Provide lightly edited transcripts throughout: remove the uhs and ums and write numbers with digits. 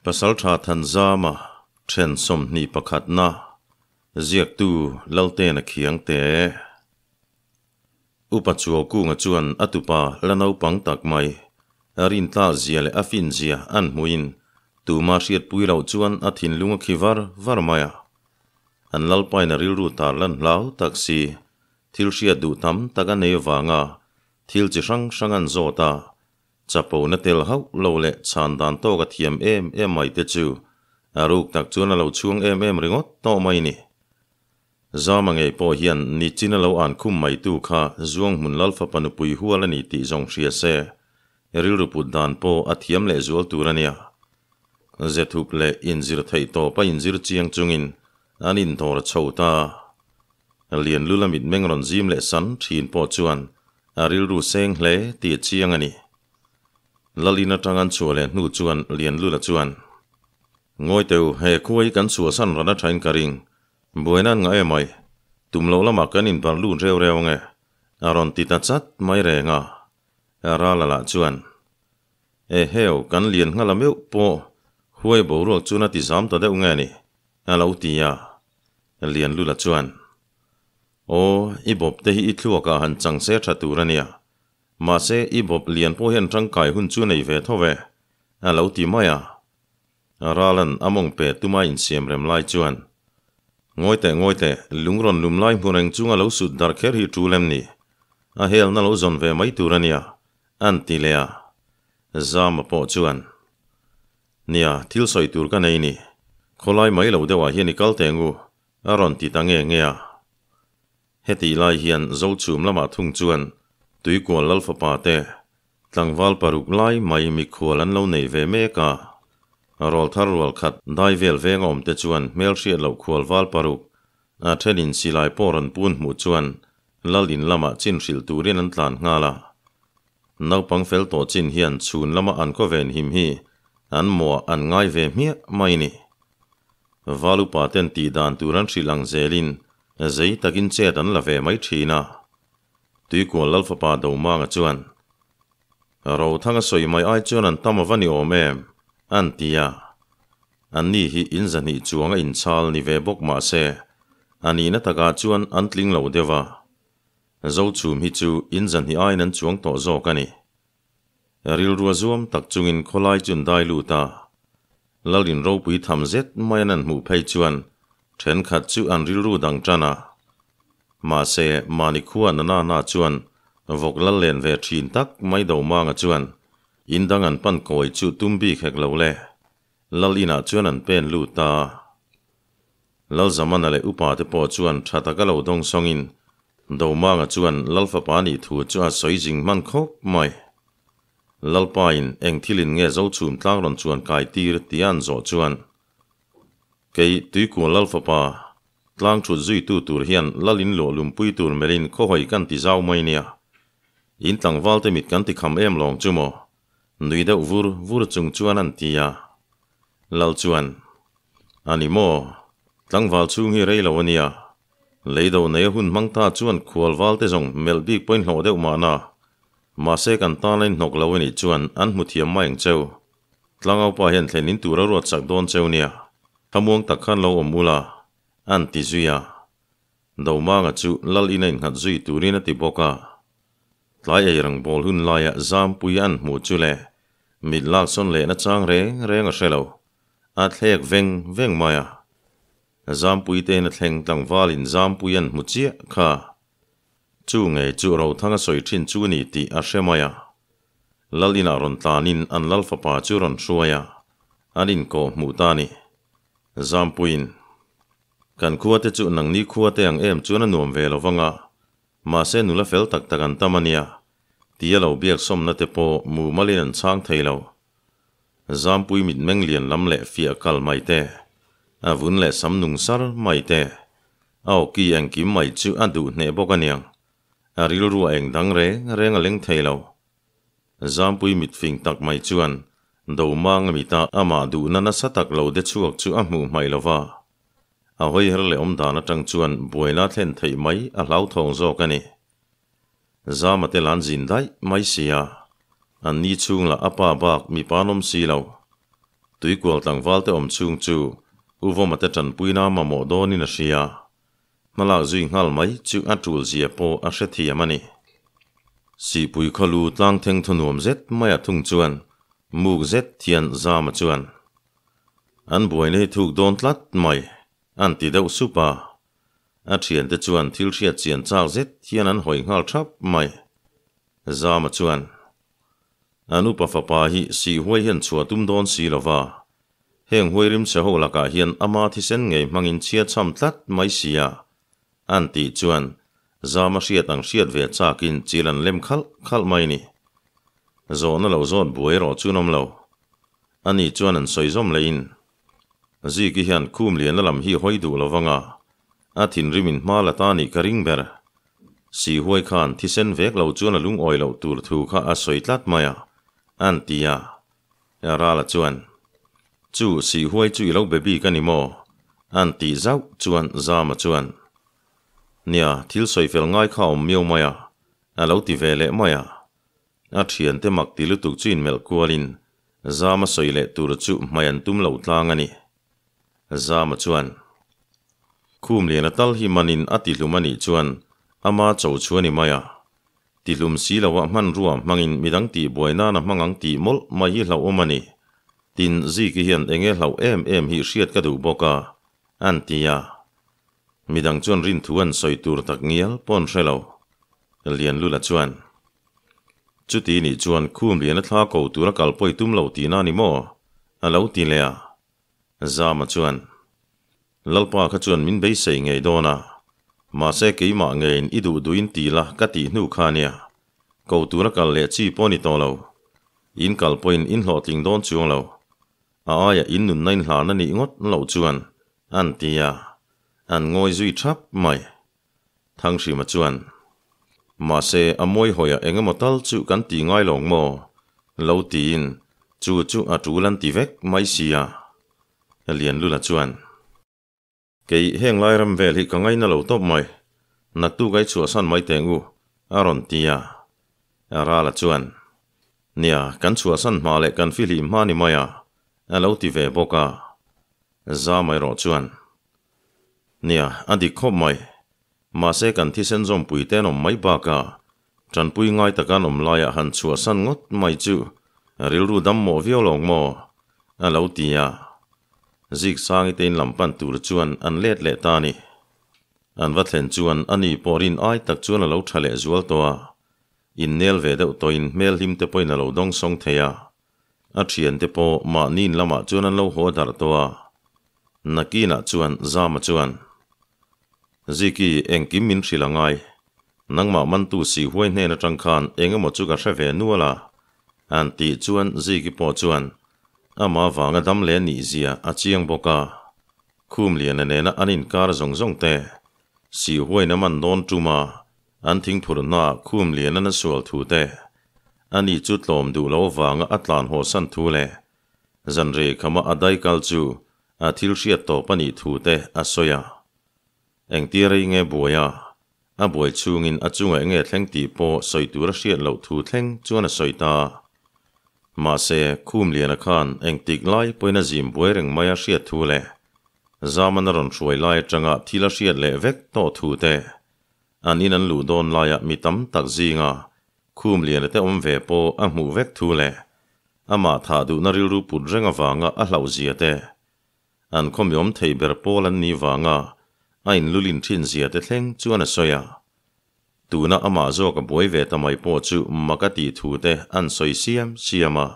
Pasaltha Thanzama then 21na ziaktu Laltena Khiangte. Upa Chuaukunga chuan a tupa la naupang tak mai a rintlak zia leh a fin zia an hmuhin tuma hriatpui loh chuan a thinlung a khi var var mai a. An lalpain a rilru tar lan hlau tak si thil hriat duh tam tak a nei avanga thil chi hrang hrang an zawt a, Chapona tel hauh lo leh chhan dan tawk a thiam em em mai te chu a ruk tak chuan a lo chhuang em em ringawt tawh mai ni. Zama ngei pawh hian nichin a lo an khum mai tu kha Zuang hmun Lalfapa nupui hual a ni tih zawng hria se, rilru put dan pawh a thiam leh zual tur a nia. Zethup leh inzir theih tawp a inzir chiang chungin an indawr chho ta. Lianlula mitmeng rawn zim leh san thin pawh chuan a rilru seng hle tih a chiang a ni. Lalin atang an chhuah leh hnu chuan Lianlula chuan, Ngawi teu, he khua hi kan chhuahsan ran a thain ka ring. Buaina an ngah em mai. Tum loh lamah kan inbar lut reu reu ange, a rawn ti ta chat mai reng a. Rala lah chuan, Eheu, kan lian nghala meuh pawh huai boruak chuan a ti zam ta deuh nge ni, a lo ti a. Lianlula chuan, Aw, i bawp te hi i thluakah han chang se tha tur a nia. Mahse, i bawp lian pawh hian tangkai hun chu nei ve tho ve, a lo ti mai a. Ralan a mawng pe tuma insiam rem lai chuan, Ngawi teh, ngawi teh, lung rawn lum lai hmu reng chunga lo sut darh kher hi tul em ni? A helna lo zawn ve mai tur a nia, an ti leh a. Zama pawh chuan, Nia, thil sawi tur ka nei ni. Khawlai mai lo deuhah hian i kal teh ngu, a rawn ti ta nge nge a. Hetih lai hian Zochhum lamah thung chuan Tuikual Lalfapa te tlangval paruk lai mai mikhual an lo nei ve mek a. Rawlthar rual khat dai vel veng awm te chuan hmelhriat loh khualval paruk a thenin silai pawh rawn pun hmuh chuan Lal in lamah chin hrilh turin an tlan nghal a. Naupang fel tawh chin hian chhun lama an khaw ven him hi an mawh an ngai ve hmiah mai ni. Val upa ten tih dan tur an hrilh ang zelin zei takin chet an la ve mai thin a. Tuikual Lalfapa Domanga chuan, Rothanga sawi mai ai chuan an tam ava ni awm em? an ti a. Anni hi in zahnih chuang a inchhal ni ve bawk mah se, a nihna takah chuan an tling lo deuh a. Zochhum hi chu in zahnih aiin an chuang tawh zawk a ni. Rilru a zuam tak chungin khawlai chu an dai lut a. Lalin ropui tham zet mai an an hmuh phei chuan thenkhat chu an rilru dang tan a. Mahse, mahni khua na na na chuan vawk lal len ve thin tak mai Domanga chuan in dang an pan kawi chu tum bik hek lo le. Lal inah chuan an pen lut a. Lal Zamana leh upa te pawh chuan tha taka lo dawng sawngin Domanga chuan Lal fapa nih thu chu a sawi zing hman khawp mai. Lalpain eng thilin nge Zochhum tlang rawn chuan kai tir tia an zawh chuan Kei Tuikual Lal fapa tlang thut zuitu tur hian Lal in luah lumpui tur melhin khawhawi kan ti zau mai nia. In tlangval te mit kan ti kham em lawng chu maw? Nui deuh vur vur chung chuan an ti a. Lal chuan, A ni maw? Tlangval chhung hi rei lo a nia. Leido nei a hun hmang ta chuan khualval te zawng melh bik pawhin hlawh deuh mahna. Mahse kan tan a inhnawk lo a nih chuan an hmu thiam mai ang cheu. Tlangaupa hian thlen in tur a ruat chak dawn cheu nia. Thlamuang tak khan lo awm ula, an ti zui a. Domanga chu Lal in a innghat zui turin a ti bawk a. Tlai ei rang bawl hun laia Zampui an hmuh chu le mit lak sawn lehna chang reng reng a hre lo. A thlek veng veng mai a. Zampui tein a thleng tlangvalin Zampui an hmu chiah kha. Chu ngei chu Rothanga sawi thin chu ni tih a hre mai a. Lal inah rawn tlanin an Lal fapa chu rawn hruai a, an inkawh hmuh ta ni. Zampuiin, Kan khua te chu nangni khua te ang em chuan a nuam ve lo vang a, mahse nula fel tak tak an tam a nia, tia lo biak sawmna te pawh mumalin an chhang thei lo. Zampui mitmeng lian lam leh fiah kal mai te, a vun leh sam nung sar mai te, a awki engkim mai chu a duh hneh bawk a niang, a rilru a eng dang reng reng a leng thei lo. Zampui mitfing tak mai chuan Domanga mita amah duhna nasa tak lo de chhuak chu a hmuh hmaih lo va, a hawi her leh awm dan atang chuan buaina thlen theih mai a hlauthawng zawk a ni. Zama te lan zin daih mai sia, an ni chhung lah a pa bak mipa an awm si lo. Tuikual tlangval te awm chhung chu U Vawma te tanpuina mamawh dawnin a hria. Hmalak zui nghal mai chu a tul zia pawh a hrethiam a ni. Sihpui khawlu tlang theng thu nuam zet mai a thung chuan muk zet hian Zama chuan, An buaina hi thuk dawn tlat mai, an ti deuh sup a. A thiante chuan thil hriat chian chak zet hian an hawi nghal thap mai. Zama chuan, An upa fapa hi sihhuai hian chhuah tum dawn si lo va, heng huai rimchhe ho lakah hian ama thisen ngei hmangin chhia chham tlat mai si a, an tih chuan Zama hriat ang hriat ve chakin chil an lem khalh khalh mai ni. Zawhna lo zawt buai erawh chu an awm lo. Ani chuan an sawi zawm lehin, Ziki hian khum liana lam hi hawi duh lo vanga, a thinrimin hma la ta nih ka ring ber. Sihuai khan thisen vek lo chuan a lungawi loh tur thu kha a sawi tlat mai a, an ti a. Rala chuan, Chu Sihuai chu i lo be bik a ni maw? an tih zauh chuan Zama chuan, Nia, thil sawi fel ngai kha a awm miau mai a, a lo ti ve leh mai a. A thiante mak ti lutuk chu inmelh kualin Zama sawi leh tur chu hmai an tum lo tlang a ni. Zama chuan, Khum liana tal hi manin a tihlum a nih chuan ama cho chu a ni mai a. Tihlum si loah hmanrua hmangin midang tihbuai nana hmang ang tih mawlh mai hi hlauhawm a ni. Tin, Ziki hian eng nge hlauh em em hi hriat ka duh bawk a, an ti a. Midang chuan rinthu an sawi tur tak ngial pawh an hre lo. Lianlula chuan, Chuti nih chuan khum liana thla ko tura kal pawi tum lo tihna a ni maw? a lo ti leh a. Zama chuan, Lalpa kha chuan min beisei ngei dawn a, mahse keimah ngeiin i duh duhin ti la ka tih hnu kha nia. Ko tura kal leh chi pawh ni tawh lo. In kal pawhin in hlawhtling dawn chuang lo. A aia in nunna in hlan a nih ngawt loh chuan an ti a, an ngawi zui thap mai. Thanghrima chuan, Mahse, a mawi hawiah eng emaw tal chu kan ti ngai lawng maw? lo tiin chu chu a tul an ti vek mai sia. Lianlula chuan, Kei heng lai ram vel hi ka ngaina lo tawp mai, naktuk ai chhuahsan mai teng u, a rawn ti a. Rala chuan, Nia, kan chhuahsan hma leh kan fihlih hma ni mai a, a lo ti ve bawk a. Zamai rawh chuan, Nia, a dik khawp mai. Mahse kan thisen zawmpui te an awm mai bakah tanpui ngai taka an awm laiah han chhuahsan ngawt mai chu rilru dam mawh viau lo ang maw? a lo ti a. Ziksangi te in lam pan tur chuan an let leh ta a ni. An va thlen chuan a ni pawh rin ai tak chuan a lo tha leh zual tawh a. Innel ve deuh tawhin hmel hlim te pawhin a lo dawng sawng thei a. A thiante pawh mahni in lamah chuan an lo haw darh tawh a. Nakinah chuan Zama chuan, Ziki, engkim min hrilh a ngai. Nangmah mantu si huai hnen atang khan eng emaw chu ka hre ve nual a, an tih chuan Ziki pawh chuan amah vanga dam leh nih zia a chiang bawk a. Khumliana nena an inkar zawng zawng te si huaina man dawn tum a, an thingphurhnaah Khumliana na sual thu te, ani chu tlawm duh lo vanga a tlan hawsan thu leh Zanrei khama a daikal chu a thil hriat tawp a nih thu te a sawi a. Engtia rei nge buai a, a buai chhungin a chungah enge thleng tih pawh sawi tur a hriat loh thu thleng chuan a sawi ta. Mahse, Khumliana khan engtik lai pawhin a zim buai reng mai a hriat thu leh Zaman a rawn hruai lai atanga thil a hriat leh vek tawh thu te, an in an luh dawn laia mi tam tak zinga Khumliana te awm ve pawh a hmuh vek thu leh Amah thah duhna rilru put reng avanga a hlauh zia te, an khawmi awm thei ber pawl an nih vanga a inlulin thin zia te thleng chuan a sawi a. Tuna amah zawk a buai ve ta mai pawh chu mak a tih thu te an sawi siam siam a.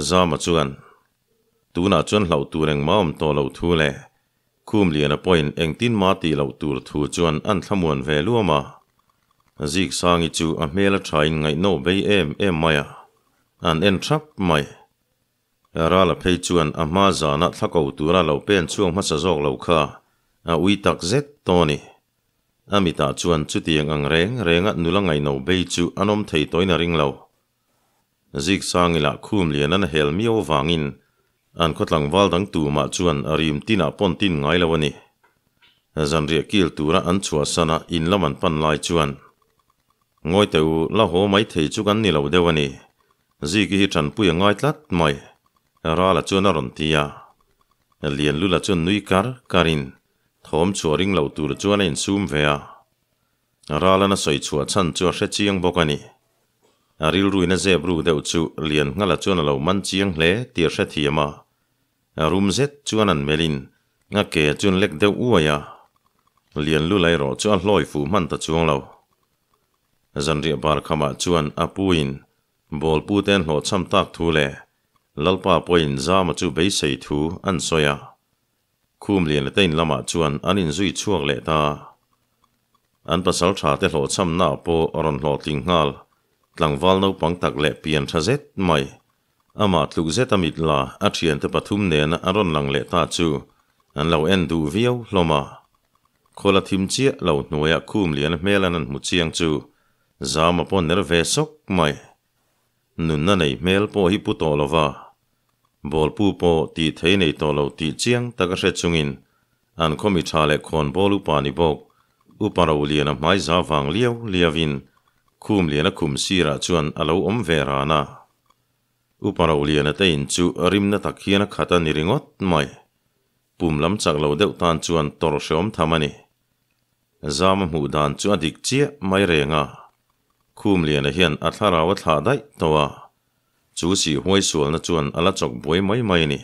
Zama chuan, Tunah chuan hlauh tur engmah awm tawh loh thu leh Khumliana pawhin engtin mah tih loh tur thu chuan an thlamuan ve luam a. Ziksangi chu a hmel a thain ngaihno bei em em mai a, an en thap mai. Rala phei chuan a hma zana thla ko tura lo pen chhuak hmasa zawk lo kha a ui tak zet tawh a ni. A mitah chuan chutiang ang reng renga nula ngaihno bei chu an awm thei tawhin a ring lo. Ziksangi lah khum lian an hel miau vangin an khaw tlangval dang tumah chuan a rim tinah pawn tin ngai lo a ni. Zanriah kil tura an chhuahsan a in lam an pan lai chuan, Ngawi teh u, la haw mai thei chu kan ni lo deuh a ni. Ziki hi tanpui a ngai tlat mai. Rala chuan a rawn ti a. Lianlula chuan nui kar karin thawm chhuah ring lo tur chuan a insum ve a. Ralana sawi chhuah chhan chu a hre chiang bawk a ni. A rilruin a zep ru deuh chu Liannghala chuan a lo man chiang hle tih a hrethiam a. A rum zet chuan an melhin a ke chuan lek deuh uai a. Lianlula erawh chu a hlawi fuh hman ta chuang lo. Zanriah bar khamah chuan a puin Bawlpu te an hlawhchham tak thu leh Lalpa pawhin Zama chu beisei thu an sawi a. Khum lian leh tein lamah chuan an inzui chhuak leh ta. An pasal tha te hlawhchhamna ah pawh a rawn hlawhtling nghal. Tlangval naupang tak leh pian tha zet mai. Amah tluk zet a mit la a thiante pathum nena an rawn lang leh ta chu an lo en duh viau hlawm a. Khawla thim chiah lo hnuaiah khum lian a hmel an han hmu chiang chu zama pawh ner ve sawk mai. Nunna nei hmel pawh hi pu tawh lova, Bawlpu pawh tih thei nei tawh lo tih chiang tak a hre chungin an khaw mi tha leh khawnbawl upa ni bawk Upa Roliana hmai za vang liau liauin Khumliana khum sirah chuan a lo awm ve ran a. Upa Roliana te in chu rimna tak hian a khat a ni ringawt mai. Pum lam chak lo deuh tan chuan tawrh hreawm tham a ni. Zama hmuh dan chu a dik chiah mai reng a, Khumliana hian a thlarau a thlah daih tawh a, chu sih huai sualna chuan a la chawk buai mai mai a ni.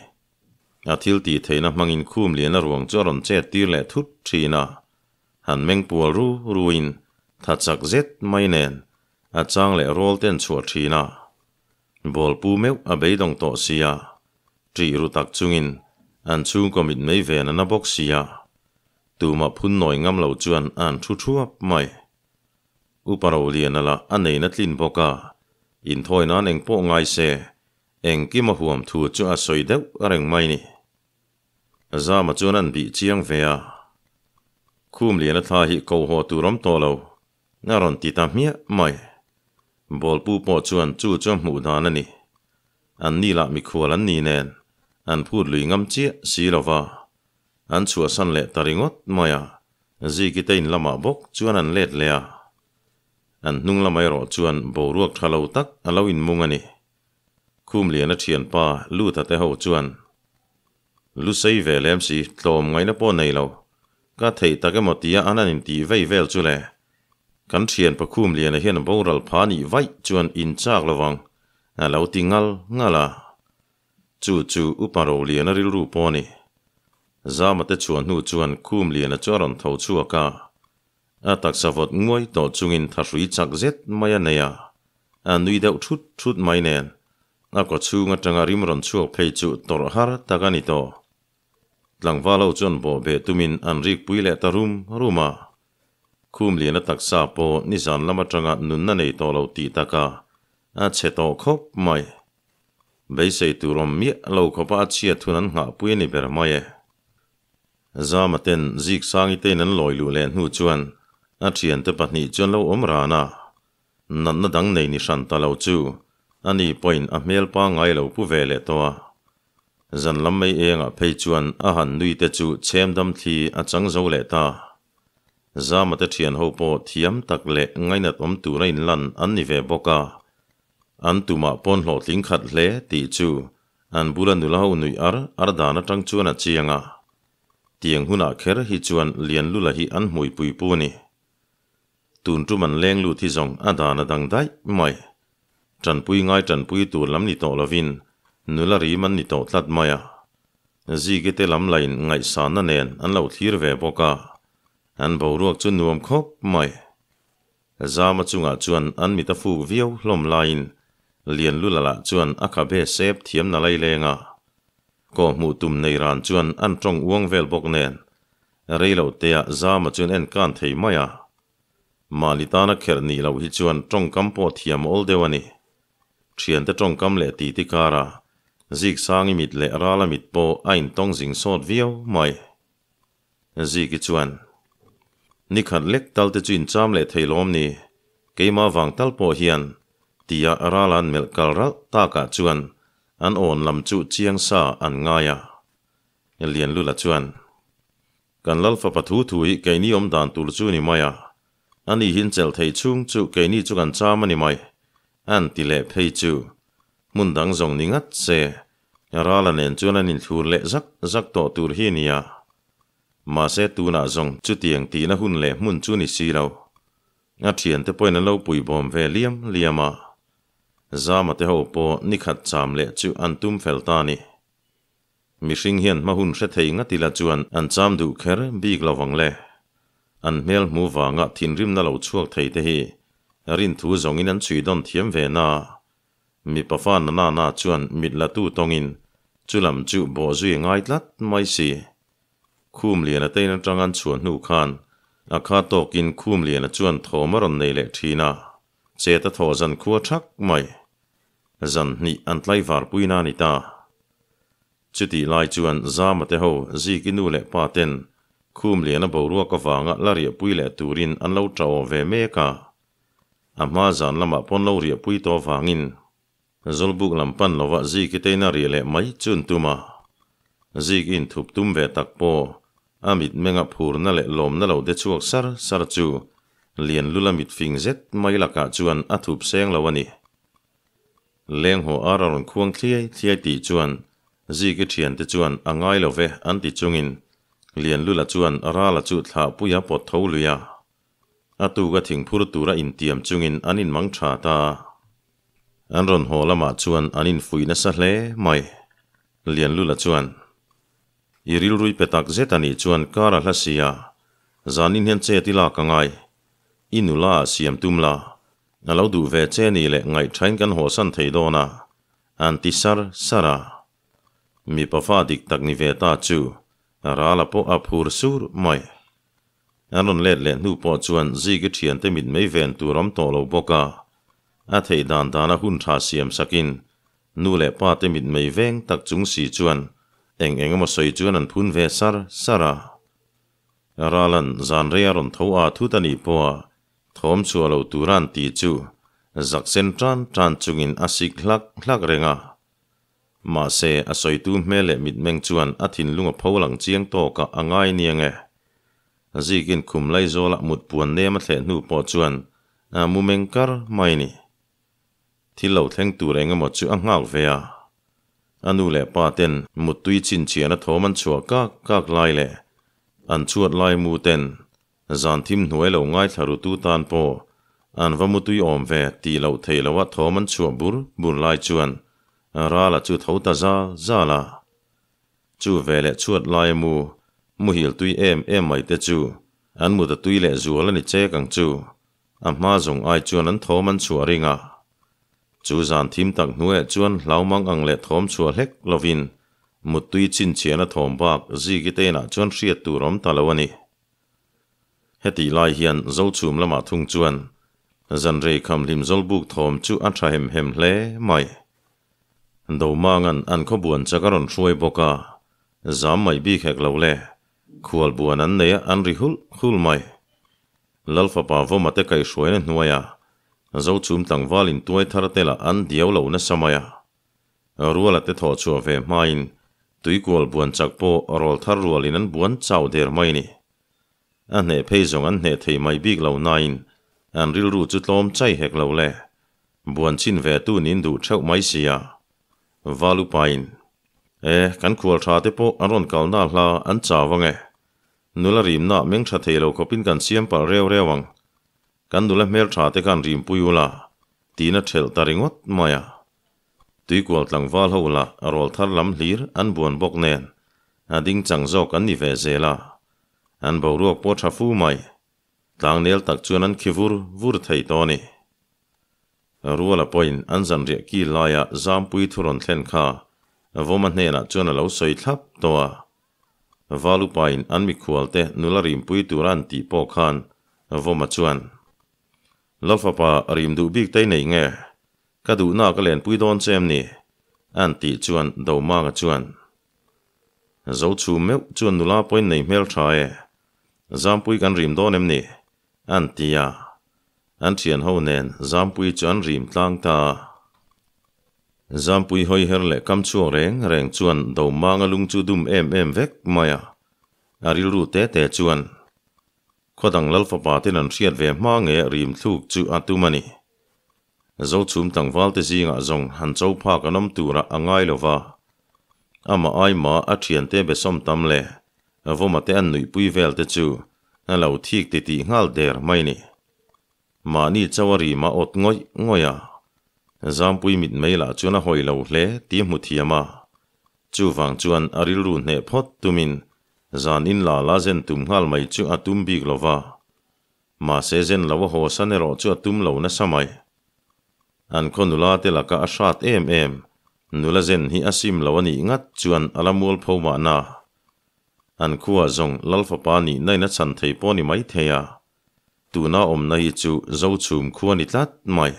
A thil tih theihna hmangin Khumliana ruang chu a rawn chet tir leh thut thin a, han meng pual ru ruin tha chak zet mai nen a chang leh rawl te an chhuah thin a. Bawlpu meuh a beidawng tawh sia, ṭih ru tak chungin an chhungkaw mit mei ven a na bawk sia, Tumah phun nawi ngam lo chuan an thu thuap mai. Upa Roliana lah a neina tlin bawk a, inthawi nan eng pawh ngai se, engkim a huam thu chu a sawi deuh reng mai ni. Zama chuan an bih chiang ve a, Khumliana thla hi ko haw tur awm tawh lo, a rawn ti ta hmiah mai. Bawlpu pawh chuan chu chu a hmuh dan a ni. An ni lah mikhual an ni nen, an phut lui ngam chiah si lo va. An chhuahsan leh ta ringawt mai a, Ziki te in lamah bawk chuan an let leh a. An hnung lamah erawh chuan boruak tha lo tak a lo inmung a ni. Khumliana thianpa Luta te ho chuan, Lu sei ve lem si, tlawm ngaihna pawh nei lo. Ka theih tak emaw tia an han intih vei vel chu le. Kan thianpa Khumliana hian boral pha nih vaih chuan inchak lovang, a lo ti ngal ngal a. Chu chu Upa Roliana rilru pawh a ni. Zama te chhuah hnu chuan Khumliana chu a rawn tho chhuak a. A taksa vawt nguai tawh chungin thahrui chak zet mai a nei a. A nui deuh thut thut mai nen a kaw chhung atanga rim rawn chhuak phei chu tawrh har tak a ni tawh. Tlangval ho chuan bawhbeh tumin an rikpui leh ta rum rum a. Khumliana taksa pawh nizan lam atanga nunna nei tawh lo tih taka a chhe tawh khawp mai. Beisei tur awm miah lo khawpa a chhiat hun an nghahpui a ni ber mai e. Zama ten Ziksangi tein an lawi luh leh hnu chuan a thiante pahnih chuan lo awm ran a, natna dang nei ni hran ta lo chu ani pawhin a hmel pangngai lo pu ve leh tawh a. Zan lam mei engah phei chuan a han nui te chu chhem dam thli a chang zo leh ta. Zama te thian ho pawh thiam tak leh ngainat awm tura inlan an ni ve bawk a, An tumah pawn hlawhtling khat hle tih chu an bula nula ho nuih ar ar dan atang chuan a chiang a. Tiang hunah kher hi chuan Lianlula hi an hmuipui pu a ni. Tun tum an leng lut hi zawng a dan a dang daih mai. Tanpui ngai tanpui tur lam ni tawh lovin nula rim an ni tawh tlat mai a. Ziki te lam lain ngaihsanna nen an lo thlir ve bawk a. An boruak chu nuam khawp mai. Zama chungah chuan an mit a fuk viau hlawm laiin Lianlula lah chuan a khabe sep thiam na lai leng a. Kaw hmuh tum nei ran chuan an tawng uang vel bawk nen rei lo teah Zama chuan en kan thei mai a. Mahni tana kherh nih loh hi chuan tawngkam pawh thiam awl deuh a ni. Thiante tawngkam leh titi kara Ziksangi mit leh Rala mit pawh a intawng zing sawt viau mai. Ziki chuan, Ni khat lek tal te chu incham leh thei lawm ni, keimah vang tal pawh hian, tia ral an melh kal ralh takah chuan an awn lam chu chiang sa an ngai a. Lianlula chuan, Kan lal fapa thu thu hi keini awm dan tur chu ni mai a, ani hin chelh thei chhung chu keini chu kan cham a ni mai, an ti leh phei chu. Hmun dang zawng ni ngat se. Rala nen chuan an inthlur leh zak zak tawh tur hi nia. Mahse tunah zawng chutiang tihna hun leh hmun chu ni si lo. A thiante pawhin an lo puibawm ve liam liam a. Zama te ho pawh nikhat cham leh chu an tum fel ta a ni. Mihring hian hma hun hre thei ngat ila chuan an cham duh kher bik lo vang le. An hmel hmu vanga thinrimna lo chhuak thei te hi rinthu zawngin an chhui dawn thiam ve na. Mipa fa na na na chuan mit la tu tawngin chulam chu bawh zui a ngai tlat mai si. Khum Liana te in atang an chhuah hnu khan a kha tawkin Khum Liana chuan thawm a rawn nei leh thin a, chet a thawh zan khua thak mai. Zan hnih an tlaivar puina a ni ta. Chutih lai chuan Zama te ho Ziki nu leh pa ten Khum Liana boruak avanga la riahpui leh turin an lo tah awh ve mek a. A hma zan lamah pawn lo riahpui tawh avangin Zawlbuk lam pan lova Ziki te in a riah leh mai chu an tum a. Zik in thup tum ve tak pawh a mitmenga phurna leh lawmna lo de chhuak sar sar chu Lianlula mit fing zet mai lakah chuan a thup seng lo a ni. Lenghaw ar a rawn khuang thliai thliai tih chuan Ziki thiante chuan a ngai lo ve an ti chungin Lianlula chuan Rala chu thlahpuia pawt tho lui a. A tuka thingphur tura intiam chungin an inmang tha ta. An rawn haw lamah chuan an infuih nasa hle mai. Lianlula chuan, I rilrui pe tak zet a nih chuan kar a hla si a, zanin hian chet i lak a ngai. I nula ah siam tum la, a lo duh ve che ni leh ngaihthain kan hawsan thei dawn a, an ti sar sar a. Mipa fa dik tak ni ve ta chu Rala pawh a phur sur mai. An rawn let leh hnu pawh chuan Ziki thiante mit mei ven tur awm tawh lo bawk a, a theih dan dana hun tha siam sakin nu leh pa te mit mei veng tak chung si chuan eng eng emaw sawi chuan an phun ve sar sar a. Ralan zan rei a rawn tho a thut a nih pawha thawm chhuah lo tura an ti chu zak sen tan tan chungin a sik hlak hlak reng a. Mahse, a sawitu hmel leh mitmeng chuan a thinlung a pho lang chiang tawk a, a ngai niang e. Zikin khum Laizawla mut puan nem a thleh hnu pawh chuan a mu meng kar mai ni. Thil lo thleng tur eng emaw chu a nghak ve a. A nu leh pa ten muttui chhinchhiahna thawm an chhuah kak kak lai leh an chhuat lai mu ten Zan thim hnuai lo ngaithla rutu tan pawh an va mutui awm ve tih loh theih loha thawm an chhuah bur bur lai chuan Rala chu tho ta zal zal a. Chu veleh chhuat laia mu muhil tui em em mai te chu an mut a tui leh zual a ni chek ang chu. A hma zawng ai chuan an thawm an chhuah ring a. Chu zan thim tak hnuaiah chuan hlaumang ang leh thawm chhuah hlek lovin muttui chhinchhiahna thawm bak Ziki te inah chuan hriat tur awm ta lo a ni. Hetih lai hian Zochhum lamah thung chuan zanrei khamhlim zawlbuk thawm chu a tha hem hem hle mai. Domanga'n an khawbuan chak a rawn hruai bawk a, zam mai bik hek lo le, khualbuan an nei a an ri hulh hulh mai. Lalfapa Vawma te kaihhruaina hnuaiah Zochhum tlangval intuai thar te lah an diau lo nasa mai a. Ruala te thawh chhuah ve hmain tuikual buan chak pawh rawl thar rualin an buan chau der mai ni. A hneh phei zawng an hneh thei mai bik lo nain an rilru chu tlawm chai hek lo le. Buan chin ve tu nin duh theuh mai sia. Val upain, E, kan khual tha te pawh an rawn kalna hla an chau ang e. Nula rimna meng tha thei lo khawpin kan siam palh reu reu ang. Kan nula hmel tha te khan rimpui ula, tiin a thelh ta ringawt mai a. Tuikual tlangval ho lah rawl thar lam hlir an buan bawk nen a ding chang zawk an ni ve zel a, an boruak pawh tha fu mai. Tlangnel tak chuan an khi vur vur thei tawh a ni. Ruala pawhin an zanriah kil laia Zampui thu rawn thlen kha Vawma hnenah chuan a lo sawi thlap tawh a. Valupain an mikhualte nula rimpui tura an tih pawh khan Vawma chuan, Lalfapa rim duh bik te i nei nge? Ka duhna ka lenpui dawn che em ni? An tih chuan Domanga chuan, Zochhum meuh chuan nula pawhin nei hmel tha e, Zampui kan rim dawn em ni? An ti a. An thian ho nen Zampui chu an rim tlang ta a. Zampui hawi her leh kam chhuak reng reng chuan Domanga lung chu dum em em vek mai a. A rilru te te chuan, Khaw dang Lalfapa ten an hriat ve hma nge rim thluk chu a tum a ni. Zochhum tlangvalte zingah zawng han cho phak an awm turah a ngai lo va. Amah ai mah a thiante be sawm tam leh Vawma te an nuihpui vel te chu a lo thik titih nghal der mai ni. Mahni chauh a rim a awt ngawih ngawih a, Zampui mitmei lah chuan a hawi lo hle tih a hmu thiam a. Chuvang chuan a rilru hneh phawt tumin zan in la la zen tum nghal mai chu a tum bik lo va. Mahse zen lo a haw san erawh chu a tum lo nasa mai. An khaw nula te laka a hrat em em, nula zen hi a sim lo a nih ngat chuan a la mual pho mahna. An khuaa zawng Lalfapa nihna in a chhan thei pawh ni mai thei a. Tuna awmna hi chu Zochhum khua ni tlat mai.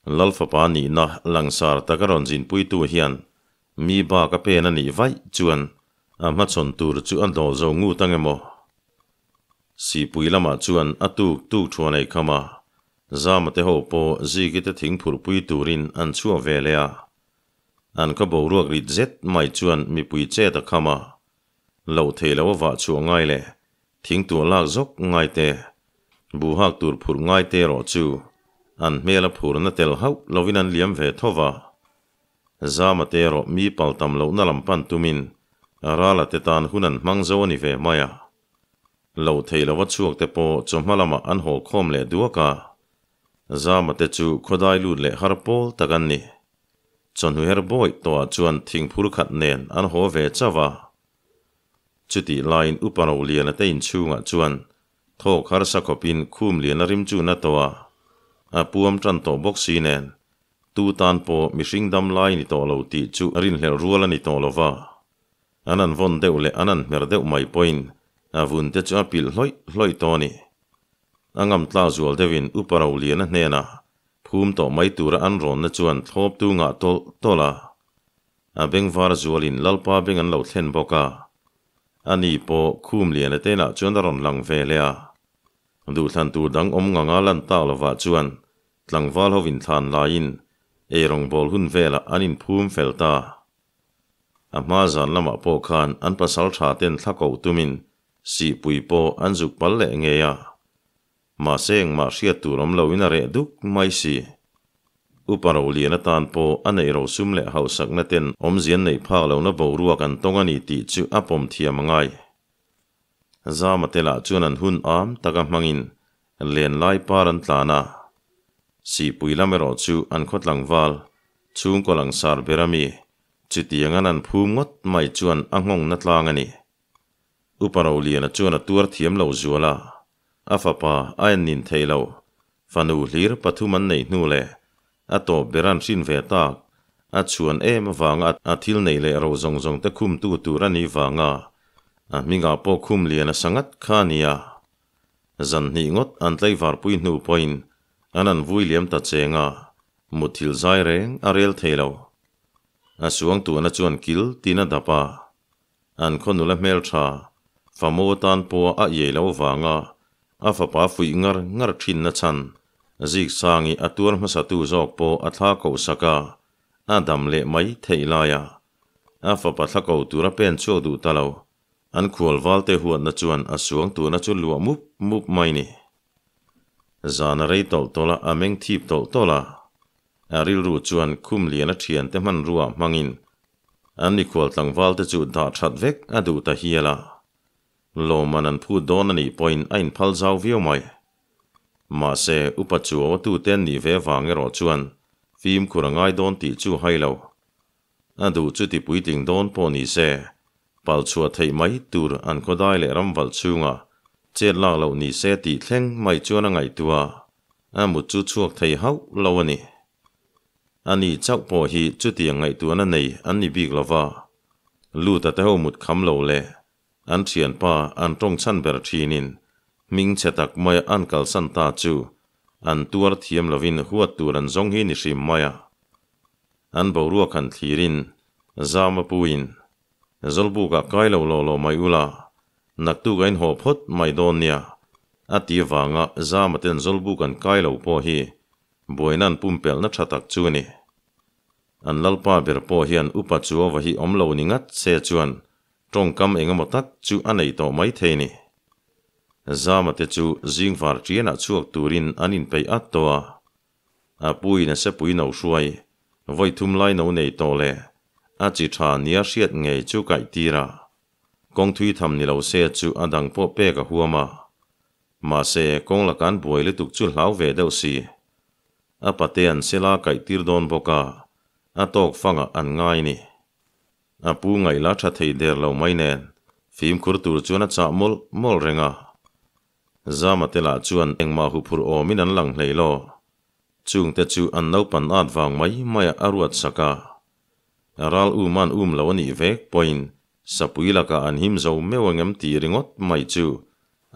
Lalfapa nihna langsar taka rawn zinpuitu hian mi bak a pen a nih vaih chuan a hmachhawn tur chu a dawl zo ngut ang emaw? Sihpui lamah chuan a tuk tuk thuan ei kham a, Zama te ho pawh Ziki te thing phurhpui turin an chhuah ve leh a. An khaw boruak rit zet mai chuan mipui chet a kham a, loh theih loh a vah chhuah ngai leh thing tuah lak zawk ngai te, buhak tur phurh ngai te erawh chu an hmel a phurna tel hauh lovin an liam ve tho va. Zama te erawh mi pal tam lohna lam pan tumin Rala te tan hun an hmang zo a ni ve mai a. Loh theih loh a chhuak te pawh chawhma lamah an haw khawm leh duak a. Zama te chu khawdai lut leh har pawl tak an ni. Chawhnu her bawih tawhah chuan thingphur khat nen an haw ve chauh a. Chutih laiin Upa Roliana te inchhungah chuan thawk harsa khawpin khum lian a rim chu na tawh a, a puam tan tawh bawk si nen tu tan pawh mihring dam lai ni tawh lo tih chu a rinhlelh rual a ni tawh lo va. An an vawn deuh leh an an hmer deuh mai pawhin a vun te chu a pilh hlawih hlawih tawh a ni. A ngam tlak zual deuhin Upa Roliana hnenah Phum tawh mai tura an rawnna chuan thlawptu ngah tawlh tawlh a. A bengvar zualin Lalpa beng an lo thlen bawk a. Ani pawh khum lian atenah chuan a rawn lang ve leh a. Duhthlan tur dang awm nganga lan tak lovah chuan tlangval ho inthlan laiin eirawngbawl hun velah an inphum fel ta. A hma zan lamah pawh khan an pasal tha ten thla koh tumin sihpui pawh an zuk pal leh ngei a. Mahse engmah hriat tur awm loin a reh duk mai si. Upa Rolian atan pawh a neih rosum leh hauhsakna ten awmzian neih phak lohna boruak an tawng a ni tih chu a pawm thiam a ngai. Zama te lah chuan an hun am taka hmangin len lai par an tlan a. Sihpui lam erawh chu an khaw tlangval, chhungkaw langsar ber ami, chutiang an an phum ngawt mai chuan a nghawngna tlang a ni. Upa Roliana chuan a tuar thiam lo zual a, A fapa a en nin thei lo. Fanu hlir pathum an neih hnu leh a tawp ber an hrin ve tak. A chhuan em avanga a thil neih leh ro zawng zawng te khum tu tur a nih vanga a hmingah pawh khum lian a sa ngat kha a nia. Zan hnih ngawt an tlaivarpui hnu pawhin an an vui liam ta cheng a, mutthilh zai reng a rel thei lo. A suangtuahna chuan kil tin a dap a. An khaw nula hmeltha, famo tan pawha a iai lo vanga a fapa fuih ngar ngar thinna chhan, Ziksangi a tuar hmasatu zawk pawh a thla koh sak a, a dam leh mai theih laia a fapa thla ko tura pen chhuak duh ta lo. An khual valte huatna chuan a suang tuhna chu luah mup mup mai ni. Zan a rei tawlh tawlh a, a meng thip tawlh tawlh a. A rilru chuan khum lian a thiante hmanrua hmangin An mikhual tlangval te chu dah that vek a duh ta hial a, lawmman an phut dawn a nih pawhin a inphal zau viau mai. Mahse, upa chuau a tute an nih ve vang erawh chuan fimkhur a ngai dawn tih chu hai lo. A duh chu ti puitling dawn pawh ni se, pal chhuah theih mai tur an khawdai leh ramvalh chhunga chet lak loh ni se tih thleng mai chuan a ngaihtuah a, a mut chu chhuak thei hauh lo a ni. Ani chauh pawh hi chutiang ngaihtuahna nei an ni bik lo va, Luta te ho mut kham lo leh an thianpa an tawng chhan ber thinin hming chhe tak maia an kalsan ta chu an tuar thiam lovin huat tur an zawng hi ni hrim mai a. An boruak han thlirin Zama puin, Zawlbukah kai lo law law mai ula, naktuk a inhaw phawt mai dawn nia, a ti avanga Zama ten Zawlbuk an kai lo pawh hi Buaina an pumpelhna tha tak chu a ni. An lalpa ber pawh hian upa Chuauva hi awm lo ni ngat se chuan tawngkam engemaw tak chu a nei tawh mai thei a ni. Zama te chu zingvar tianah chhuak turin an inpeih at tawh a. A puin a sepui no hruai, vawi thum lai no nei tawh leh. a chi tha nia hriat ngei chu kaih tir a, kawng thui tham ni lo se chu a dang pawh pek a huam a. Mahse, kawng laka an buai lutuk chu hlau ve deuh si. A pate an sela kaih tir dawn bawk a, a tawk fangah an ngai ni. A pu ngaihla tha thei der lo mai nen, fimkhur tur chuan a chah mawlh mawlh reng a. Zama te lah chuan engmah huphurh awmin an lang hlei lo. Chungte chu an naupan at vang mai maiah a ruat sak a. Ral um an um lo a nih vek pawhin sapui lakah an him zo meuh ang em tih ringawt mai chu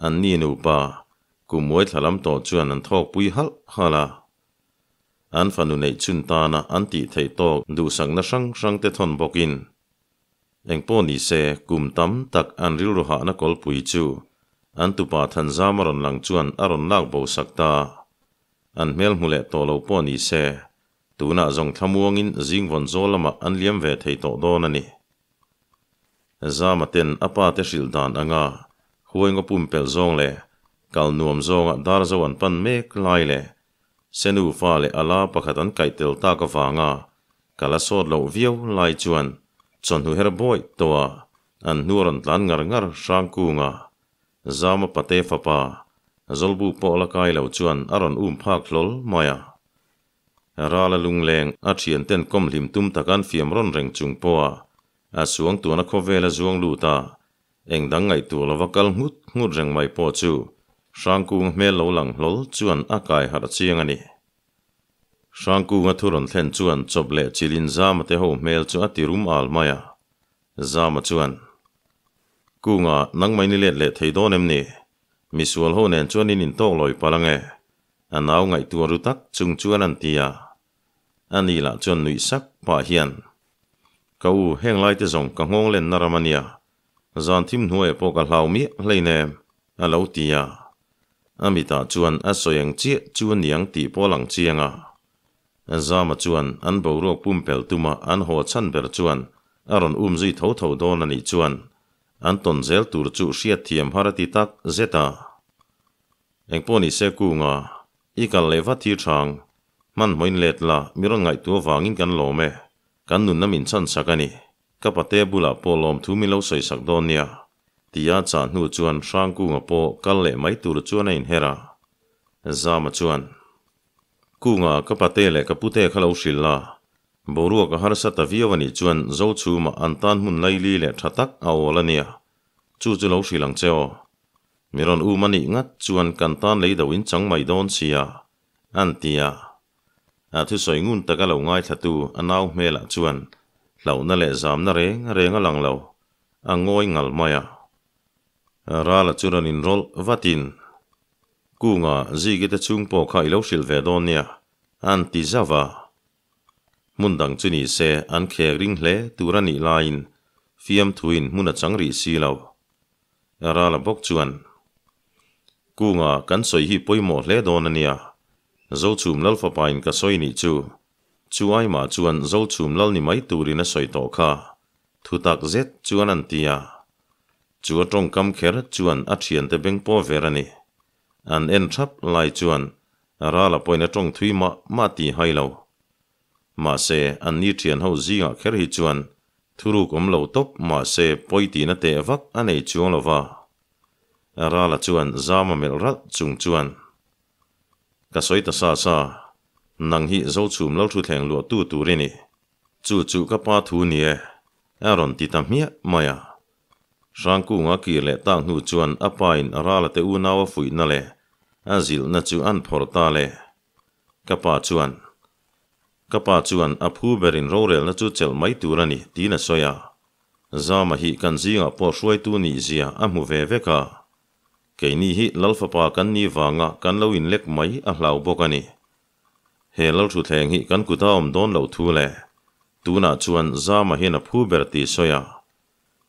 an ni nupa kum uai thla lam tawh chuan an thawkpui halh halh a. An fanu neih chhun tana an tih theih tawk duhsakna hrang hrang te thawn bawkin Engpawh ni se, kum tam tak an rilru hahna kawlpui chu an tupa Thanzam a rawn lang chuan a rawn lak bo sak ta. An hmel hmu leh tawh lo pawh ni se, tunah zawng thlamuangin zingvawn zawl lamah an liam ve thei tawh dawn a ni. Zama ten a pa te hrilh dan anga huaingaw pumpelh zawng leh kal nuam zawnga dar zo an pan mek lai leh Senu fa leh ala pakhat an kaih tel tak avanga ka la sawt loh viau lai chuan chawhnu her bawih tawh a, an hnu a rawn tlan ngar ngar Hrangkunga, Zama pate fapa, Zawlbu pawh la kai lo chuan a rawn um phak hlawl mai a. Rala lungleng a thianten kawm hlim tum tak an fiam rawn reng chung pawha a suang tuana khawvel a zuang lut a, Eng dang ngaihtuah lova kal nghut nghut reng mai pawh chu Hrangkunga hmel lo lang hlawl chuan a kai harh chiang a ni. Hrangkunga thu rawn thlen chuan chawp leh chilin Zama te ho hmel chu a ti rum al mai a. Zama chuan, Kunga, nangmah in i let leh thei dawn em ni? Misual ho nen chuan in intawk lawi palh ange? A nau ngaihtuah ru tak chung chuan an ti a. A ni lah chuan nuih sak pah hian, Ka u, heng lai te zawng ka nghawng lenna ram a nia. Zan thim hnuaiah pawh ka hlau miah hleinem, a lo ti a. A mitah chuan a sawi ang chiah chu a niang tih pawh a lang chiang a. Zama chuan an boruak pumpelh tuma an haw chhan ber chuan a rawn um zui tho tho dawn a nih chuan an tawn zel tur chu hriatthiam har a ti tak zet a. Engpawh ni se kunga, i kal leh vat hi hrang, hmanhmawhin let la, mi rawn ngaihtuah vangin kan lawm e, kan nunna min chhan sak a ni, ka pate bulah pawh lawmthu min lo sawi sak dawn nia, tia chah hnu chuan Hrangkunga pawh kal leh mai tur chuan a inher a. Zama chuan, Kunga, ka pate leh ka pute kha lo hrilh la, boruak a harsa ta viau a nih chuan Zochhumah an tan hmun laili leh tha tak a awl a nia, chu chu lo hrilh ang che aw. Mi rawn um a nih ngat chuan kan tan lei do in chang mai dawn sia, an ti a. A thusawi ngun taka lo ngaithlatu a nau hmelah chuan hlauhna leh zamna reng reng a lang lo, a ngawi ngal mai a. Rala chu rawn inrawlh vatin, Kunga, Ziki te chhung pawh kha i lo hrilh ve dawn nia, an ti zauh a. Hmun dang chu ni se an khek ring hle tur a nih laiin fiamthuin hmun a chang rih si lo. Rala bawk chuan, Kunga kan sawi hi pawimawh hle dawn a nia, Zochhum Lal fapain ka sawi nih chu, chu aimah chuan Zochhum Lal ni mai turin a sawi tawh kha, thu tak zet chuan an ti a. Chu a tawngkam kher chuan a thiante beng pawh ver a ni. An en thap lai chuan Rala pawhin a tawng thui mah mah tih hai lo. Mahse, an ni thian ho zingah kher hi chuan thuruk awm lo tawp mahse pawi tihna teh vak a nei chuang lo va. Rala chuan zam a melh ralh chung chuan, Ka sawi ta sa sa, nang hi Zochhum Lalthuthleng luahtu tur i ni. Chu chu ka pa thu ni e, a rawn ti ta hmiah mai a. Hrangkunga kir leh tak hnu chuan a pa in Rala te unau a fuihna leh a zilhna chu an phawrh ta le. Ka pa chuan, Ka pa chuan a phu berin rorelna chu chelh mai tur a ni, tiin a sawi a. Zama hi kan zingah pawh hruaitu nih zia a hmu ve vek a. Keini hi Lal fapa kan ni vanga kan lo inlek mai a hlau bawk a ni. He Lalthuthleng hi kan kuta awm dawn loh thu leh tunah chuan Zama hian a phu ber tih sawi a.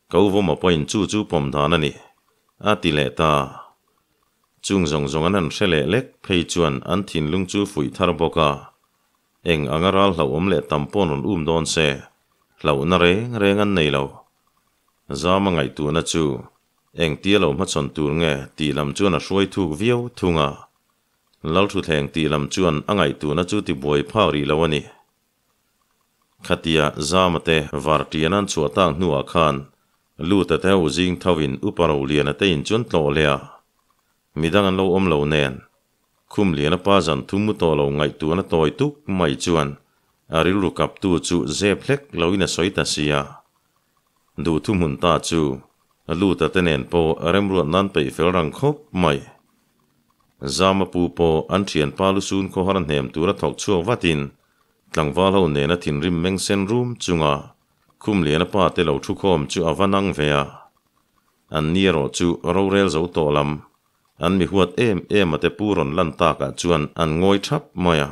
Ka u vawma pawhin chu chu pawm dan a ni, a ti leh ta. Chung zawng zawng an han hre leh lek phei chuan an thinlung chu fuih thar bawk a. Eng anga ral hlauhawm leh tam paw'n rawn um dawn se, hlauhna reng reng an nei lo. Zama ngaihtuahna chu engtia lo hmachhawn tur nge tih lam chuan a hruai thuk viau thung a. Lalthuthleng tih lam chuan a ngaihtuahna chu tibuai phak rih lo a ni. Khatia Zama te Varṭian an chhuah tak hnuah khan Luta te ho zing tho in Upa Roliana te in chuan tlawh leh a. Midang an lo awm lo nen. Khum Liana pa zan thum mu tawh lo ngaihtuahna tawi tuk mai chuan a rilru kaptu chu zep hlek lo in a sawi ta si a. Duh thuhmun ta chu Luta te nen pawh remruat nan peih fel rang khawp mai. Zama pu pawh an thianpa lusun khawhar hnem tura thawk chhuak vatin tlangval ho nena thinrim meng sen rum chunga Khum Liana pa te lo thu khawm chu a va nang ve a. An ni erawh chu rorel zo tawh lam an mi huat em em a te pu rawn lan takah chuan an ngawi thap mai a.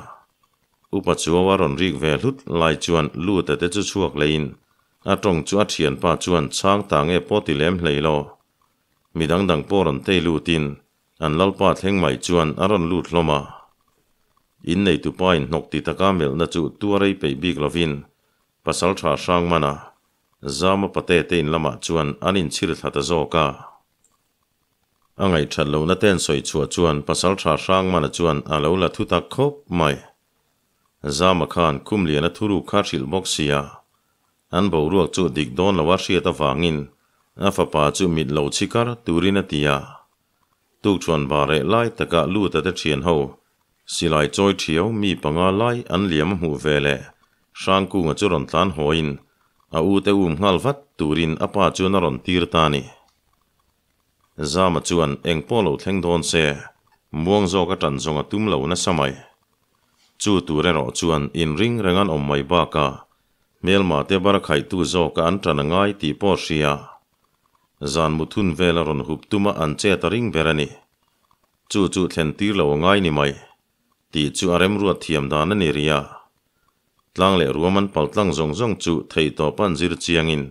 Upa Chuau a rawn rik ve hlut lai chuan Luta te chu chhuak leiin a tawng chu a thianpa chuan chhang ta nge pawh ti lem hlei lo. Mi dang dang pawh rawn tei lutin an lalpa thleng mai chuan a rawn lut hlawm a. Inneitupa in hnawk ti taka melhna chu tuarei peih bik lovin pasal tha hrang man a, Zama pate te in lamah chuan an inchhir thla ta zawk a. A ngaihthat lohna te an sawi chhuah chuan pasal tha hrang mana chuan a lo la thu tak khawp mai. Zama khan Khumliana thuruk kha hrilh bawk sia. An boruak chu dik dawn loa hriat avangin a fapa chu mit lo chhikar turin a ti a. Tukṭhuan bar reh lai taka Luta te ṭhian ho silai chawi ṭhiau mi panga lai an liam a hmuh ve leh Hrangkunga chu rawn tlan hawiin a u te um nghal vat turin a pa chuan a rawn tir ta a ni. Zama chuan eng pawh lo thleng dawn se muang zawk a ṭan zawng a tum lo nasa mai. Chu tur erawh chuan inring reng an awm mai bakah hmelma te bar khaihtu zawka an ṭan a ngai tih pawh hria. Zan muthun vel a rawn hup tuma an chet a ring ber a ni. Chu chu thlen tir lo a ngai ni mai tih chu a remruat thiam dan a ni rih a. Tlang leh ruam an pal tlang zawng zawng chu theihtawp an zir chiangin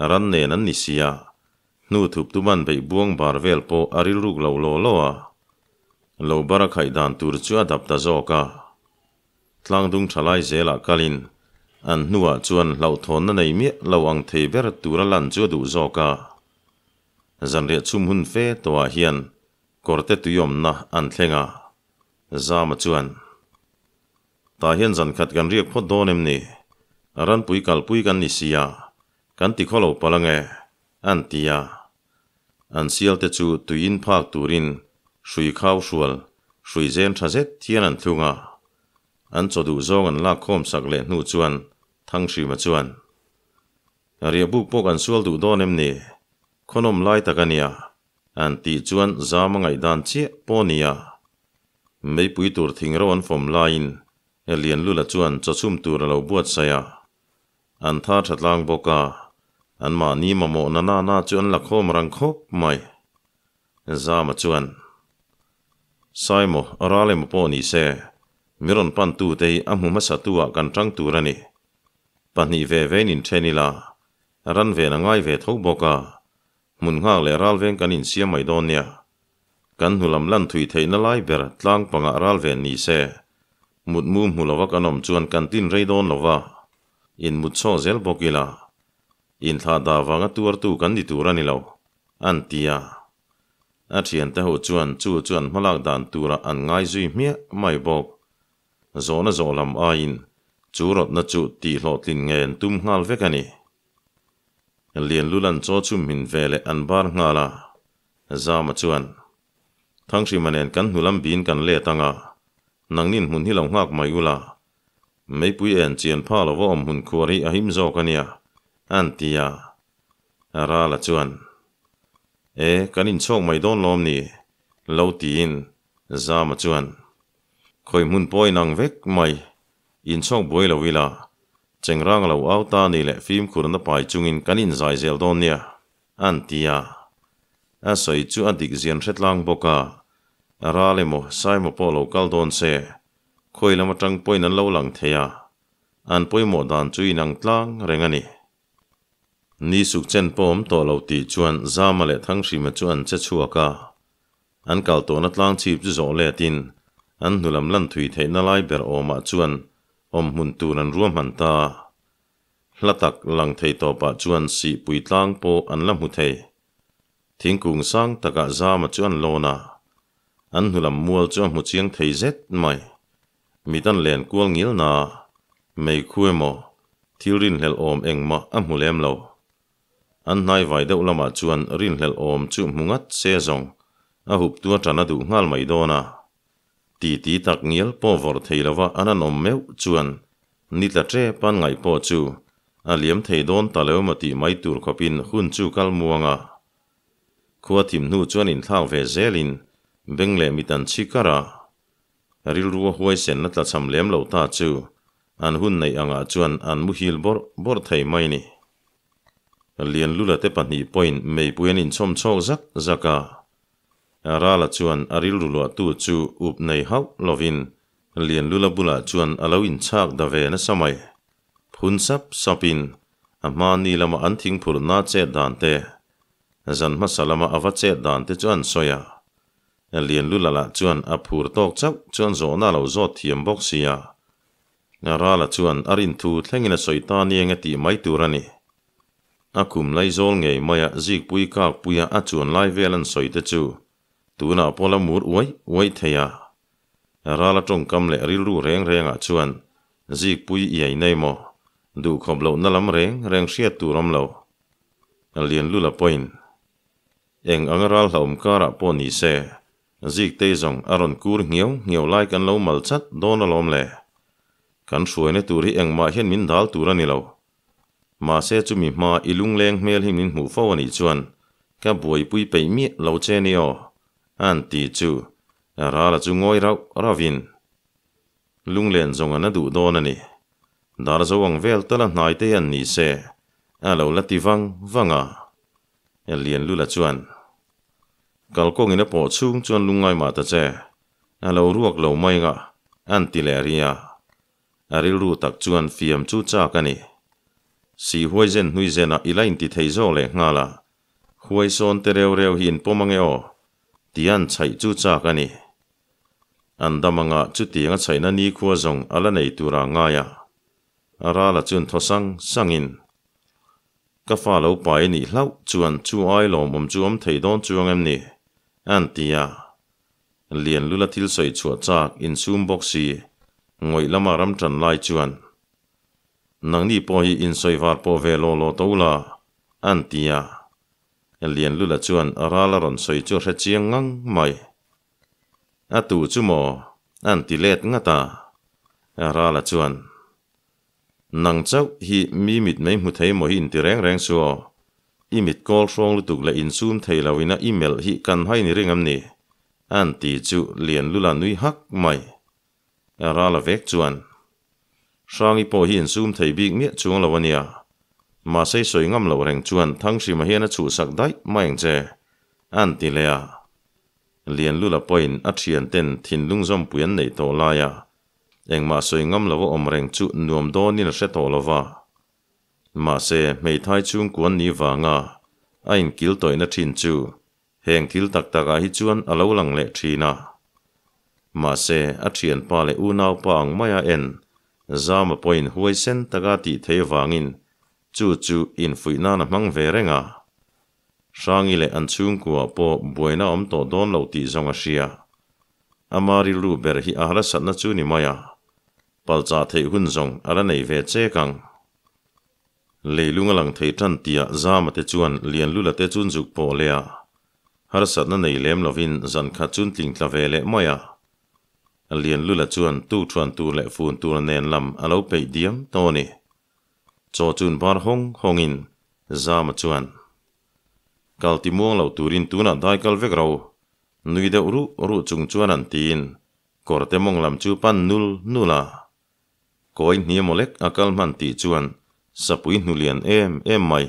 ran nen an ni si a. Hnu thup tuman beih buang bar vel pawh a rilruk lo law law a. Lo bar a khaih dan tur chu a dap ta zawk a. Tlangdung thalai zelah kalin an hnuah chuan hlauhthawnna nei miah lo ang thei ber tura lan chu a duh zawk a. Zanriah chhum hun fe tawhah hian kawrte tuiawmna an thleng a. Zama chuan, Tah hian zan khat kan riak phawt dawn em ni? Ranpui kalpui kan ni sia, kan ti khaw lo palh ange, an ti a. An sial te chu tui in phak turin hrui khau hrual, hrui zen tha zet hian an thlung a. An chaw duh zawng an lak khawm sak leh hnu chuan Thanghrima chuan, Riahbuk pawh kan sual duh dawn em ni? Khawnawm lai tak a nia, an tih chuan zam a ngaihdan chiah pawh a nia. Meipui tur thing ro an fawm laiin Lianlula chuan chaw chhum tur a lo buatsaih a. An tha tha tlang bawk a, anmahni mamawh na na na chu an la khawm rang khawp mai. Zama chuan, Saimo, ral emaw pawh ni se, mi rawn pan tute hi a hmu hmasa tu ah kan tang tur a ni. Pahnih ve vein inthen ila, ran ven a ngai ve tho bawk a, hmun nghak leh ral veng kan insiam mai dawn nia. Kan hnulam lan thui theihna lai ber tlang pangah ral ven ni se, mutmu hmu lova kan awm chuan kan tin rei dawn lova, inmut chhawk zel bawk ila, inthlah dah vanga tuartu kan ni tur a ni lo, an ti a. A thiante ho chuan chu chu an hmalak dan turah an ngai zui hmiah mai bawk. Zawhna zawh lam aiin chu rawtna chu tihhlawhtlin nge an tum nghal vek a ni. Lianlulan chaw chhum hmin ve leh an bar nghal a. Zama chuan, Thanghrima nen kan hnulam bin kan let ang a, nangnin hmun hi lo nghak mai ula, meipui en chian pha lova awm hmun khuar hi a him zawk a nia, an ti a. Rala chuan, E, kan inchhawk mai dawn lawm ni? lo tiin Zama chuan, Khawi hmun pawh inang vek mai, inchhawk buai lo ila, chengrang lo au ta ni leh fimkhurna pai chungin kan inzai zel dawn nia. An ti a. A sawi chu a dik zian hre tlang bawk a, ral emaw Saima pawh lo kal dawn se, khawi lam atang pawhin an lo lang thei a, an pawimawh dan chu inang tlang reng a ni. Ni suk chen pawh awm tawh lo tih chuan Zama leh Thanghrima chu an che chhuak a, an kal tawhna tlang chhip chu zawh letin an hnulam lan thui theihna lai ber awmah chuan awm hmun tur an ruahman ta a. Hla tak lang thei tawpah chuan sihpui tlang pawh an la hmu thei. Thingkung sang takah Zama chu an lawn a, an hnulam mual chu a hmu chiang thei zet mai. Mit an len kual ngil na, meikhu emaw, Thil rinhlelh awm engmah a hmu lem lo. An hnaivai deuh lamah chuan rinhlelh awm chu hmu ngat se zawng a huptu a ṭan a duh nghal mai dawn a. Titi tak ngial pawh vawrh thei lova an an awm meuh chuan ni tla ṭep an ngaih pawh chu a liam thei dawn ta lo emaw tih mai tur khawpin hun chu kal muang a. Khua thim hnu chuan inthlak ve zelin beng leh mit an chhi kar a. Rilru a huaisenna tlachham lem lo ta chu an hun neih angah chuan an muhil bawrh bawrh thei mai ni. Lianlula te pahnih pawhin meipui an inchhawm chhawk zak zak a. Rala chuan a rilru luahtu chu up nei hauh lovin Lianlula bulah chuan a lo inchhak da ve nasa mai. Phun sap sapin a hma ni lama an thingphurhna chet dan te, zan hmasa lama a va chet dan te chu an sawi a. Lianlula lah chuan a phur tawk chauh chuan zawhna a lo zawt thiam bawk si a. Rala chuan a rinthu thlengin a sawi ta ni eng a tih mai tur a ni. A kum laizawl ngei maia zikpui kakpuia a chuan lai vel an sawi te chu tunah pawh la mur uai uai thei a. Rala tawngkam leh rilru reng rengah chuan zikpui iai nei maw duhkhawp lohna lam reng reng hriat tur awm lo. Lianlula pawhin Eng anga ral hlauhawm karah pawh ni se, Ziktei zawng a rawn kur nghiau nghiau lai kan lo mal chat dawn alawm le. Kan hruaina tur hi engmah hian min dal tur a ni lo. Mahse chumi hma i lungleng hmel hi min hmuh fo a nih chuan ka buaipui peih miah lo che ni aw, a'n ti chu Rala chu ngawi rauh rauhin lunglen zawng an a duh dawn a ni. Dar zo ang vel tala hnai te hian ni se a lo la ti vang vang a. Lianlula chuan, Kalkawngin a pawh chhung chuan lungngai mah ta che, a lo ruak lo mai nga, a'n ti leh ri a. A rilru tak chuan fiam chu chak a ni. Si huai zen hnui zenah i la inti thei zawk leh nghal a, huai sawn te reu reu hi in pawm ange aw, ti a'n chhaih chu chak a ni. An dam anga chutiang a chhaihna nikhua zawng a la nei tura ngai a. Rala chuan thaw sang sangin, Ka fa lo pai a nih hlauh chuan chu ai lawmawm chu awm thei dawn chuang em ni? A'n ti a. Lianlula thil sawi chhuah chak insum bawk si, ngawih lama ram tan lai chuan, Nangni pawh hi insawi var pawh ve law law to la, a'n ti a. Lianlula chuan ral a rawn sawi chu a hre chiang ngang mai. A tu chu maw? A'n ti let ngat a. Rala chuan, Nang chauh hi mi mit mei hmu thei maw hi inti reng reng su aw. I mit kawl hrawng lutuk leh insum thei lo ina i melh hi kan hai ni ring am ni? A'n ti chu Lianlula nui hak mai. Rala vek chuan, Hrangi pawh hi insum thei bik miah chuang lo a nia. Mahse i sawi ngam loh reng chuan Thanghrima hian a chhuhsak daih mai ang che, a'n ti leh a. Lianlula pawhin a thianten thinlung zawmpui an neih tawh laia engmah sawi ngam lo a awm reng chu nuam dawnin a hre tawh lo va. Mahse, hmeithai chhungkuan ni vanga a inkil tawihna thin chu heng thil tak takah hi chuan a lo lang leh thin a. Mahse, a thianpa leh unaupa ang maia en Zama pawhin huaisen taka tih thei avangin chu chu infuih nan a hmang ve reng a. Hrangi leh an chhungkua pawh buaina awm tawh dawn lo tih zawng a hria. Ama rilru ber hi a harsatna chu ni mai a, palchah theih hun zawng a la nei ve chek ang. Leilung a lang thei tan tiah Zama te chuan Lianlula te chun zuk pawh leh a, harsatna nei lem lovin zan khat chun tling tla ve leh mai a. Lianlula chuan tukthuan tur leh fun tur nen lam a lo peih diam tawh a ni. Chaw chun bar hawng hawngin Zama chuan, Kal ti muang lo turin tunah dai kal vek ro, nui deuh ruh ruh chung chuan an tiin kawrte mawng lam chu pan nul nul a. Kawi hni emaw lek a kal hman tih chuan sapui hnu lian em em mai,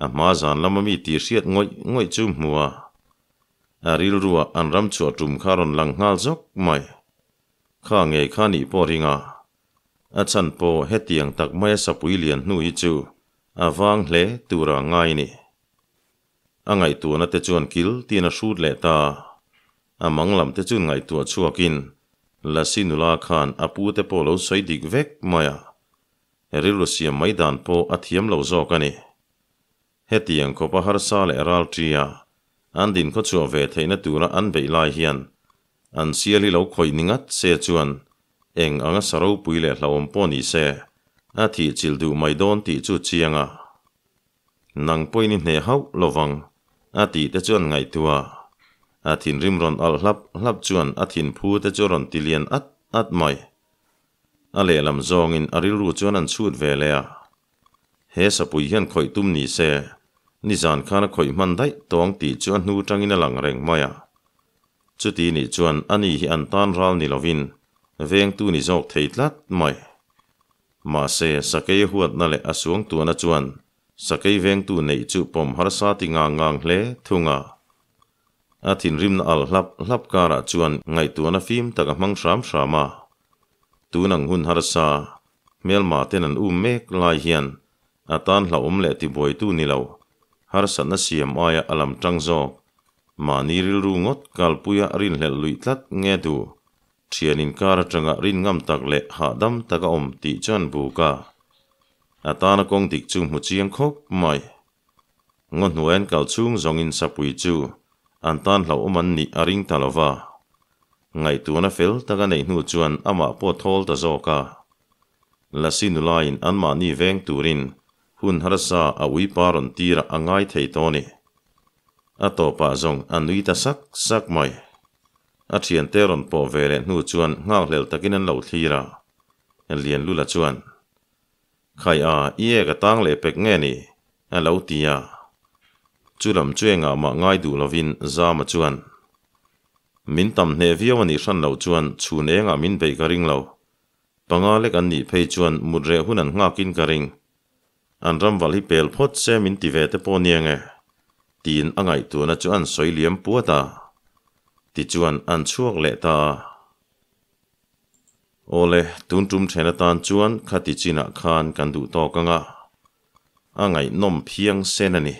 a hma zan lama mi tih hriat ngawih ngawih chu hmu a. A rilruah an ram chhuah tum kha rawn lang nghal zawk mai. Kha ngei kha nih pawh ring a. A chhan pawh hetiang tak maia sapui lian hnu hi chu a vang hle tura ngai ni. A ngaihtuahna te chuan kil tiin a hrut leh ta. A mang lam te chuan ngaihtuah chhuakin Lasi nula khan a pu te pawh lo sawi dik vek mai a, rilru siam mai dan pawh a thiam lo zawk a ni. Hetiang khawpa harsa leh ral ṭia an dinkhawchhuah ve theihna tura an beih lai hian an sial hi lo khawih ni ngat se chuan eng anga sa ropui leh hlauhawm pawh ni se. A thih chilh duh mai dawn tih chu chiang a. Nang pawhin i hneh hauh lovang, a tih te chuan ngaihtuah. A thinrim rawn alh hlap hlap chuan a thinphu te chu a rawn ti lian at at mai. A lehlam zawngin a rilru chuan an chhut ve leh a. He sapui hian khawih tum ni se, nizan khan a khawih hman daih tawng tih chu a hnu tangin a lang reng mai a. Chuti nih chuan ani hi an tan ral ni lovin vengtu ni zawk thei tlat mai. Mahse, sakei huatna leh a suangtuahna chuan sakei vengtu neih chu pawm harsa ti ngang ngang hle thung a. A thinrimna al hlap hlap karah chuan ngaihtuahna fim tak a hmang hram hram a. Tun ang hun harsa, hmelma ten an um mek lai hian a tan hlauhawm leh tibuaitu ni lo, harsatna siam aia a lam tang zawk. Mahni rilru ngawt kalpuia rinhlelh luih tlat nge duh? Thian inkar atanga rin ngam tak leh hahdam tak a awm tih chuan buk a. A tana kawng dik chu hmu chiang khawp mai. Ngaw hnuai an kal chhung zawngin sapui chu an tan hlauhawm an nih a ring ta lo va. Ngaihtuahna fel tak a neih hnu chuan amah pawh thawl ta zawk a. Lasi nulaiin anmahni veng turin hun harsa a uipa rawn tirah a ngai thei tawh a ni. A tawpah zawng a nui ta sak sak mai. A thiante rawn pawh ve leh hnu chuan nghakhlel takin an lo thlir a. Lianlula chuan, Khai a, i ek a tang leh pek nge ni? a lo ti a. Chu lam chu engah mah ngai duh lovin Zama chuan, Min tam hneh viau a nih hran loh chuan chhun engah min beih ka ring lo. Panga lek an nih phei chuan mut reh hun an nghakin ka ring. An ramval hi pel phawt se min ti ve te pawh nia nge? Tiin a ngaihtuahna chu an sawi liam puat a. Tichuan an chhuak leh ta a. Awle, tun tum then atan chuan khati chinah khan kan duh tawk ang a. A ngaihnawm phiang sen a ni.